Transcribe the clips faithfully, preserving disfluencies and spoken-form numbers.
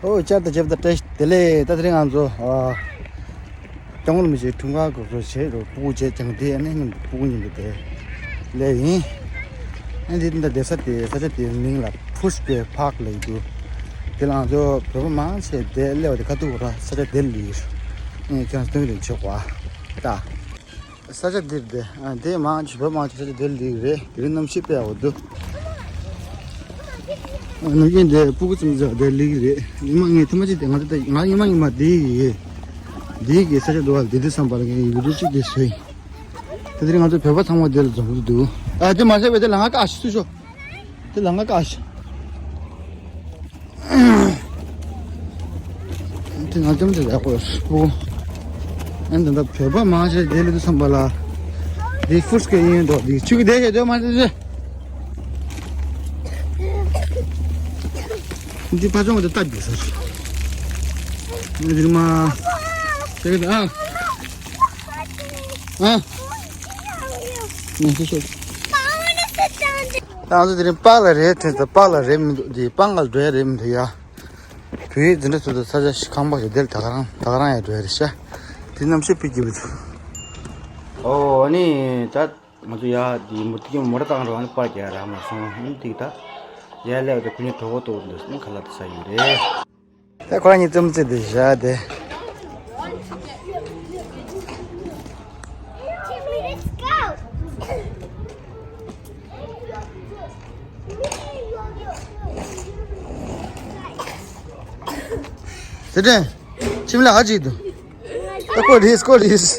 ཨོ་བཅར་དང་བཅར་དང་བཀྲ་ཤིས་བདེ་ལེགས། ད་དེ་རིང་ང་ཚོ་ཨ། སྐྱབས་མགོན་རིན་པོ་ཆེའི་འཁྲུངས་སྐར་སྐབས་སུ་བྱས་རོགས་སྤུ་གུ་བྱས་ཀྱང་དེ་ཨ་ནི་མཉམ་དུ་སྤུ་གུ་མཉམ་དུ་དེ་སླེབས་ཡིན། ཨ་ནི་འདི་འདི་བསྡད་ས་དེ་ས་ཆ་དེའི་མིང་ལ་ཕུ་སྐེ་ཕག་ལབ་ཀྱི་འདུག་དེ་ལ་ང་ཚོ་བོད་པ་མང་ཆེ་དེ་སླེབས་པ་དེ་ཁ་ཐུག་ར་ས་ཆ་དེ་ལ་ཡོད། ཨ་ནི་ཁྱེད་རང་ཚོ་སྟོན་གྱི་རེད་ཆོག་པ་ད། ས་ཆ་འདིར་བསྡད། ཨ་དེ་མང་ཆེ་བོད་མང་ཆེ་ས་ཆ་དེར་སླེབས་ཀྱི་རེད། དེ་རིང་གནམ་གཤིས་དཔེ་ཡག་པོ་འདུག་ཨ་ནམ་རྒྱུན་དེ་སྤུ་གུ་ཙམ་ཙམ་དེར་སླེབས་ཀྱི་རེད། ཉི་མ་ངས་ཐེངས་མ་གཅིག་དེ་ང་ཚོ་ད་ང་ཉི་མ་ཉི་མ་དེ་ཡི་དེ་གི་ས་ཆ་འདུག་བ། དེ་དུས་བསམ་པ་ལ་ངས་ཡུལ་གྲུ་གཅིག་དེ་བཟོས་ཡིན། དེ་དེ་རིང་ང་ཚོ་བོད་པ་ཚང་མ་དེ་ལ་འཛོམས་ཀྱི་འདུག་ཨ་དེ་མ་ཟད་པའི་དེ་ལ་ང་ཀ་ཤི་སུ་ཤོ། དེ་ལ་ང་ཀ་ཤི། དེ་ང་ཙམ་དེ་ཡག་པོ་སྤུ། ཨན་ད་ལྟ་བོད་པ་མང་ཆེ་དེ་ལ་དུ་བསམ་པ་ལ། དེ་ཕུར་སྐད་ཡིན་འགྲོ་དེ་ཆུ་གི་དེ་ཞེ་དོ་མ་དེ་དེ། འདི་ཕ་ཆུང་དེ་ལྟ་རྒྱུ་ཟེར། ང་དེ་མ། དེ་གི་ཨ། ཨ། ངས་ཤོད་ཤོད། ད་ང་ཚོ་དེ་རིང་པཱ་ལགས་རེད་དྲན་ཙང་པཱ་ལགས་རེད་མི་འདུག་དེ་པཱ་ལགས་འགྲོ་ཡ་རེད་མི་འདུག་ཡ། བོད་ཡིག་འཛིན་གྲྭ་ཚོ་དང་ས་ཆ་ཞིག་ཁང་པ་ཞིག་དེར་ད་ག་རང་ད་ག་རང་ཡ་འགྲོ་ཡ་རེད་ཤག་དེ་གནམ་གཤིས་དཔེ་སྐྱིད་པོ་འདུག་ཨོ་ནི་ད་ང་ཚོ་ཡ་དེ་མུ་ཏིག་མོ་ཊ་བཏང་རོགས་ནི་པར་རྒྱག་རག་མ་སོང་། ཨ་ནི་ཏིག་ད་ཡ་ལས་ད་ཁུ་ཉིན་གྲོགས་པོ་ཏོག་འདུག་ནི་ཁ་ལག་ད་ཟ་ཡོད་རེད། ད་ཁོ་རང་གཉིས་རྩེད་མོ་རྩེ་དེ་བཞག་དེ། ཟེར་དྲན། ཁྱིམ་ལ་ཨ་ཅིག་འདུག་ད་ཀོ་རིས་ཀོ་རིས།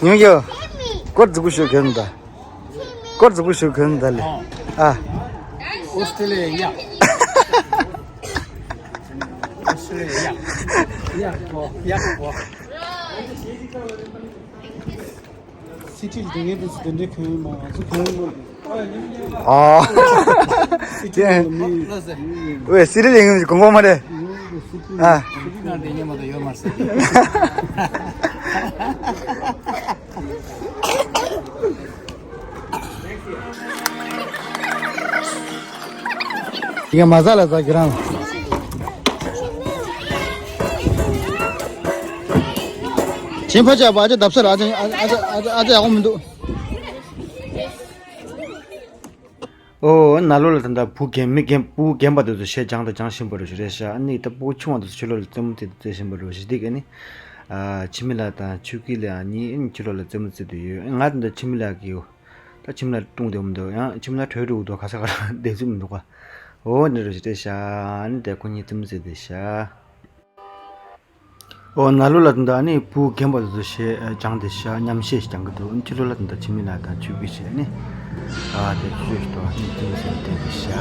ཉུང་རྒྱུ། སྐོར་རྫིག་པོ་ཞུ་གོན་ད། སྐོར་རྫིག་པོ་ཞུ་གོན་ད་ལེ། ཨ། ཨོ་སི་ཀྲི་ལི་ཡ། ཨོ་སི་ཀྲི་ལི་ཡ། ཡ་ཡ། སི་ཊི་ལ་དེ་འདྲའི་དུས་སུ་དེ་འདྲའི་གོན་མ་ང་ཚོ་གོན་དགོས། ཨ། སི་ཊི་ལ་མི། ཝེ་སི་ཊི་ལ་ཡིན་གོན་གོ་མ་རེད། ཨ། སི་ཊི་ནང་དེ་ཉེ་མ་དང་ཡོད་མ་རེད། ཡིན་མ་ཟ་ལ་ཟ་གི་རང་། ཆེན་ཕ་ཆག་པ་ཨ་ཅག་བརྡབ་ས་ར་ཨ་ཅག་ཨ་ཅག་ཨ་ཅག་ཨ་ཅག་ཡག་པོ་མི་འདུག་ཨོ་ན་ལོ་ལ་ད་ལྟ་བུ་རྒན་མི་རྒན་སྤུ་གུ་རྒན་པ་དེ་ཚོ་བཤད་སྦྱང་དང་སྦྱང་བཞིན་པ་རུ་ཞིག་རེད་ཤག་ཨ་ནི་ད་སྤུ་གུ་ཆུང་བ་དེ་ཚོ་ཕྱི་ལོགས་ལ་རྩེད་མོ་རྩེ་རྩེ་བཞིན་པ་རུ་ཞིག་འདི་ག་ནི། ཨ་འཆི་མེད་ལགས་དང་ཆོས་སྐྱིད་ལགས་གཉིས་ཕྱི་ལོགས་ལ་རྩེད་མོ་རྩེ་དུ་ཡོད། ང་ད་ལྟ་འཆི་མེད་ལགས་ཀྱིས་ད་འཆི་མེད་ལགས་ཀྲུང་དེ་མི་འདུག་ཡང་འཆི་མེད་ལགས་བྲོས་འགྲོ་འདུག་ག་ས་ག་ལ་བསྡད་ཚུལ་མི་འདུག་ག་ཨོ་འདི་རུ་ཞིག་རེད་ཤག་ཨ་ནི་དེ་ཁོ་གཉིས་རྩེད་མོ་རྩེ་དེ་ཤག་ཨོ་ན་ལོ་ལ་ད་ལྟ་ཨ་ནི་བུ་རྒན་པ་དེ་ཚོ་བཤད་སྦྱང་དེ་ཤག་མཉམ་བཤད་སྦྱང་གི་འདུག་ཕྱི་ལོགས་ལ་ད་ལྟ་འཆི་མེད་ལགས་དང་ཆོས་སྐྱིད་བཤད་ནི། ཨ་དེ་ཚོ་ཞིག་ཏུ་ཨ་ནི་རྩེད་མོ་རྩེ་དེ་དེ་ཤག་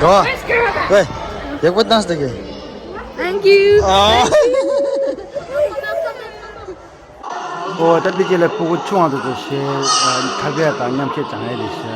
ཡོ། ཝེ། ཡག་པོ་བཏང་སྟེ་གི། Thank you. ཨོ། ད་འདི་རྗེས་ལ་སྤུ་གུ་ཆུང་བ་དེ་ཚོ་ཞེས་ཐབས་ཡ་དང་མཉམ་བཤད་སྦྱང་ཡ་རེད་ཤག་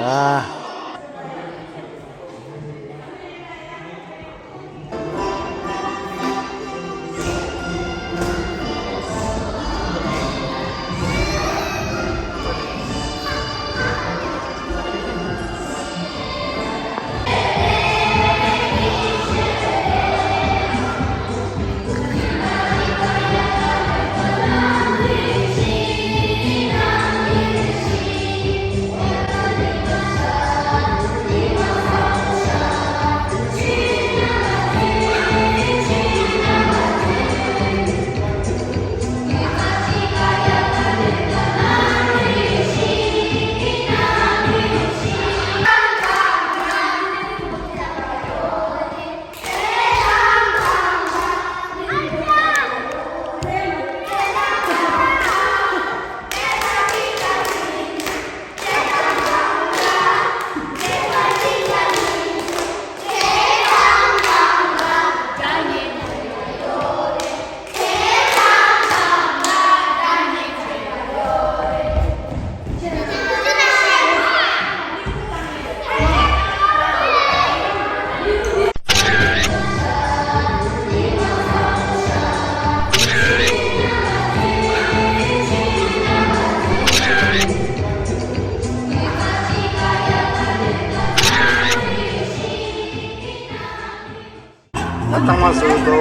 ད་དང་མ་སུ་དོ།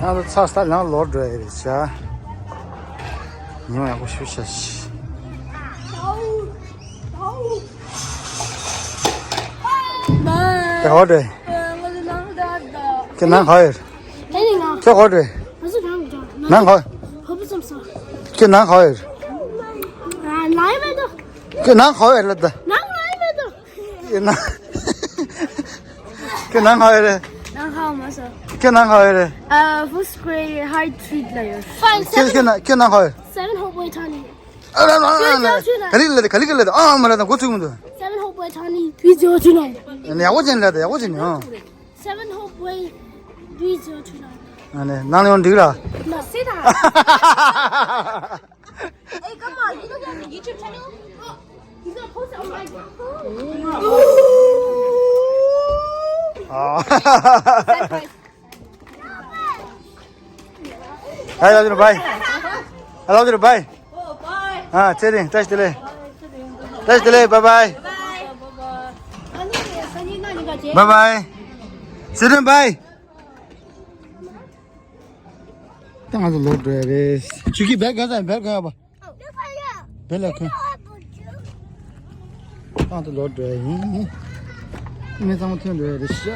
ང་ཚོ་ཚ་ས་ལང་ལོར་འགྲོ་ཡི་རེད་ཤག་ཉི་མ་ཡག་པོ་ཞུ་ཤག་ཨེ་ཧོ་རེད། ཁྱེད་ནང་ག་ཡོད། ཁྱེད་ག་རེད། ནང་ག་ཁྱེད་ནང་ག་ཡོད། ཁྱེད་ནང་ག་ཡོད་ལ་ད། ཁྱེད་ནང་། ཁྱེད་ནང་ག་ཡོད་རེད། ཁྱེད་ནང་ག་ཡོད་རེད། ཁྱེད་ནང་ག་ཡོད་རེད། ཨ། First grade high street ལ་ཡོད། ཁྱེད་ཁྱེད་ནང་ཁྱེད་ནང་ག་ཡོད། Seven Hopeway Tawny། ཨ་ལ་ལ་ལ་ལ། ག་ལི་ག་ལི་ལ་ཨ་མ་ལ་དང་གོ་ཚུགས་མི་འདུག Seven Hopeway Tawny three zero two nine། ཡག་པོ་ཅན་ལ་ད་ཡག་པོ་ཅན་ཨ། Seven Hopeway three zero two nine། ཨ་ནི་ནང་ལ་ཡོང་འགྲིག་ར། No, sit down. Hey, come on, you look at the YouTube channel. He's gonna post it on my phone. Surprise. I love you, bye. I love you, bye. ཨ། ཚེ་རིང་བཀྲ་ཤིས་བདེ་ལེགས། བཀྲ་ཤིས་བདེ་ལེགས། bye bye། bye bye། ཚེ་རིང་bye། ད་ང་ཚོ་ལོག་འགྲོ་ཡ་རེད། ཆུ་ཁྱི་བེར་ག་ས་བེར་ག་ཡ་བ། བེར་ལ་ཁོན། ད་ང་ཚོ་ལོག་འགྲོ་ཡ་ཡིན། མི་ཚང་མ་ཐོན་འགྲོ་ཡ་རེད་ཤག་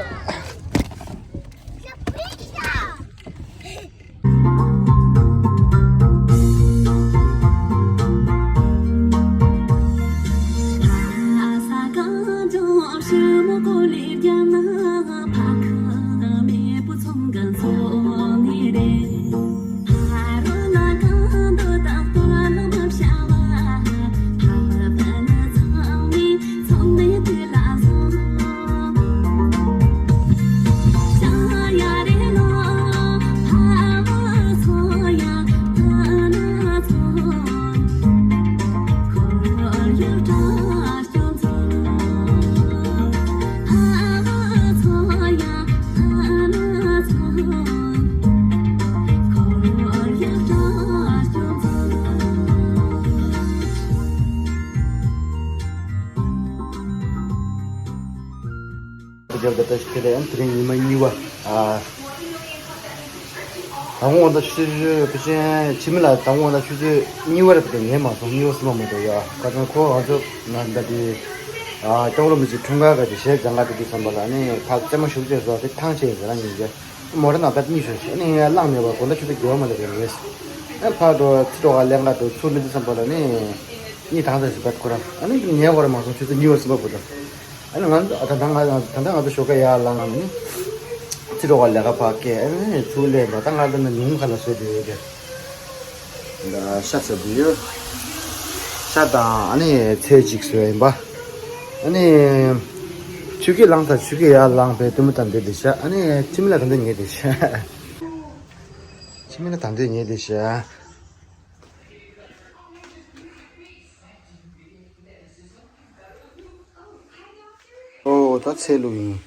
རྒྱབ་ད་ལྟ་ཞིག་དེ་ལས་ཨ་ནི་དེ་རིང་ཉི་མ་གཉིས་པ། ཨ། དང་པོ་ད་ཆུ་ཚོད་ཕལ་ཆེར་ཕྱི་མི་ལ་དང་པོ་ད་ཆུ་ཚོད་གཉིས་པ་རེད་པ། དེ་ཉལ་མ་སོང་། གཉིས་པ་སུ་མ་མ་འགྲོ་ཡ། ཁ་སང་ཁོ་ང་ཚོ་ང་ད་དེ། ཨ། སྐྱོང་རོགས་མི་ཚེ་འཁྲུངས་སྐར་ག་དེ་གཞས་སྦྱང་ག་དེ་དུས་ཙམ་པ་ལ་ནི་ཕར་རྩེད་མོ་ཞུགས་བྱས་སོ་དེ་ཐང་ཆད་ཡིན་ཟེར་ན་ཉིན་རེ། མོ་ཊ་ནང་ད་གཉིད་ཤོར་ཤག་ཨ་ནི་ངས་བླངས་མེད་པར་དགོང་དག་ཆུ་ཚོད་བརྒྱད་པ་མ་ལ་རེད་རེད། ཨ་ཕར་འགྲོ་ཚིག་གྲོགས་ལེན་ག་འགྲོ་ཚུར་སླེབས་དུས་ཙམ་པ་ལ་ནི་གཉིད་དྭངས་ས་ཞིག་བད་ཁོ་རང་། ཨ་ནི་ཉལ་བར་མ་སོང་། ཆུ་ཚོད་གཉིས་པ་གསུམ་པ་བུ་དང་། ཨ་ནི་ང་ད་ལྟ་ང་ད་ལྟ་ང་ཚོ་ཞོགས་ཀ་ཡར་ལངས་ནས་ནི་ཚིག་གྲོགས་ལས་ཀ་ཕར་སྐྱེལ། ཨ་ནི་ཚུར་སླེབས་པ་ད་ང་ད་ནི་ཉུང་ཁ་ལ་བཟོས་བསྡད་ཡོད་དེ། ཤ་ཟ་བསྡད་ཡོད། ཤ་དང་ཨ་ནི་ཚལ་གཅིག་བཟོས་ཡིན་པ། ཨ་ནི། ཆུ་སྐྱེས་ལངས་ཚར། ཆུ་སྐྱེས་ཡར་ལངས་པའི་ལྟད་མོ་ལྟ་འདོད་དེ་ཤ། ཨ་ནི་འཆི་མེད་ལ་ད་འདོད་ཉེ་དེ་ཤ། འཆི་མེད་ལ་ད་འདོད་ཉེ་དེ་ཤ། ཨོ་ད་ཚེ་ལུ་ཡིན།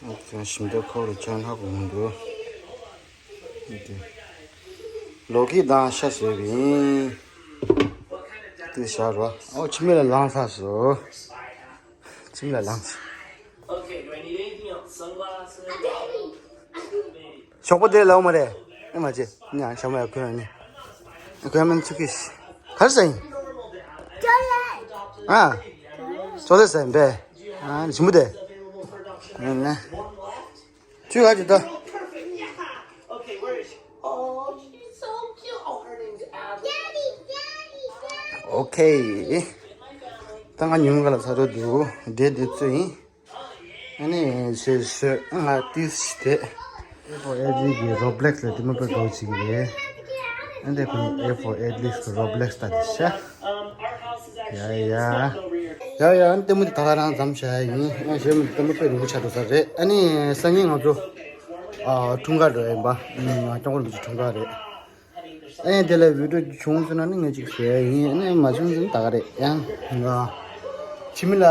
ཨ་ཅང་ཞིམ་འདོད་ཁོ་རུ་ཆང་ཧ་གོ་མི་འདུག་ལོ་ཀི་དང་ཤ་བཟོས་པ་ཡིན། དེ་ཤ་རོ། ཨོ་འཆི་མེད་ལ་ལངས་ཚར་སོ། འཆི་མེད་ལ་ལངས་སོ། ཞོགས་པ་དེ་ལའོ་མ་རེད། ཨེ་མ་ཅེ། ཉ་ཞོགས་མ་ཡ་ཁོས་ནི། ཁོས་མན་ཚུགས་ཀྱིས། གར་ཟ་ཡིན། ཨ། ཅོ་ལེ་ཟ་ཡིན་པས། ཨ་ནི་ཞིམ་པོ་དེ། ཨ་ནི། ཆུ་ག་ཅི་ད། ཨོ་ཁེ། ད་ང་ཉུང་ག་ལ་ཚ་རོ་འདུག་འདྲེ་འདི་ཚོ་ཡིན། ཨ་ནི་ཞེས་ཞོས་ང་ཏིས་ཞིག་དེ། ཨེ་ཕོར་ཨེ་ལི་གི་རོ་བྷི་ལེག་སི་ལ་དེ་མ་པའི་དགའ་བོ་བྱེད་ཀྱི་རེད། ཨ་འདི་ཁོ་ཨེ་ཕོར་ཨེ་ལི་གི་རོ་བྷི་ལེག་སི་ལྟ་དེ་ཤ། ཡ་ཡ། ཡ་ཡ། ཨ་ནི་ལྟད་མོ་དེ་ད་ག་རང་མཚམས་བཞག་ཡ་ཡིན། ཨ་ཞེས་མི་ལྟད་མོ་དཔེ་རིང་པོ་ཆགས་འགྲོ་ས་རེད། ཨ་ནི་སང་ཉིན་ང་ཚོ་ཨ་འཁྲུངས་སྐར་འགྲོ་ཡ་ཡིན་པ། ཨ་ནི་ང་སྐྱབས་མགོན་རིན་པོ་ཆེ་འཁྲུངས་སྐར་རེད། ཨེ་དེ་ལ་བི་ཌིའོ་བྱུང་སོང་ན་ནི་ངས་ཅིག་བཟོ་ཡ་ཡིན། ཨེ་མ་བྱུང་ཟིན་ད་ག་རེད་ཡང་། ང་འཆི་མེད་ལ་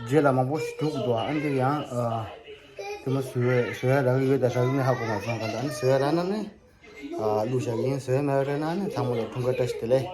རྗེས་ལ་མང་པོ་ཞིག་འགྲུབ་དགོས་འདུག་ཨ་འདི་ཡང་ཨ་དེ་མ་བཟོ་ཡ་བཟོ་ཡ་རག་གི་ཡོད་ད་རག་གི་མེད་ཧ་གོ་མ་སོང་ག་ད་ཨ་ནི་བཟོ་ཡ་རག་ན་ནི་ཨ་བླུགས་བཞག་གི་ཡིན། བཟོ་ཡ་མེད་པ་རེད་ན་ནི་ཚང་མ་ལ་འཁྲུངས་སྐར་བཀྲ་ཤིས་བདེ་ལེགས།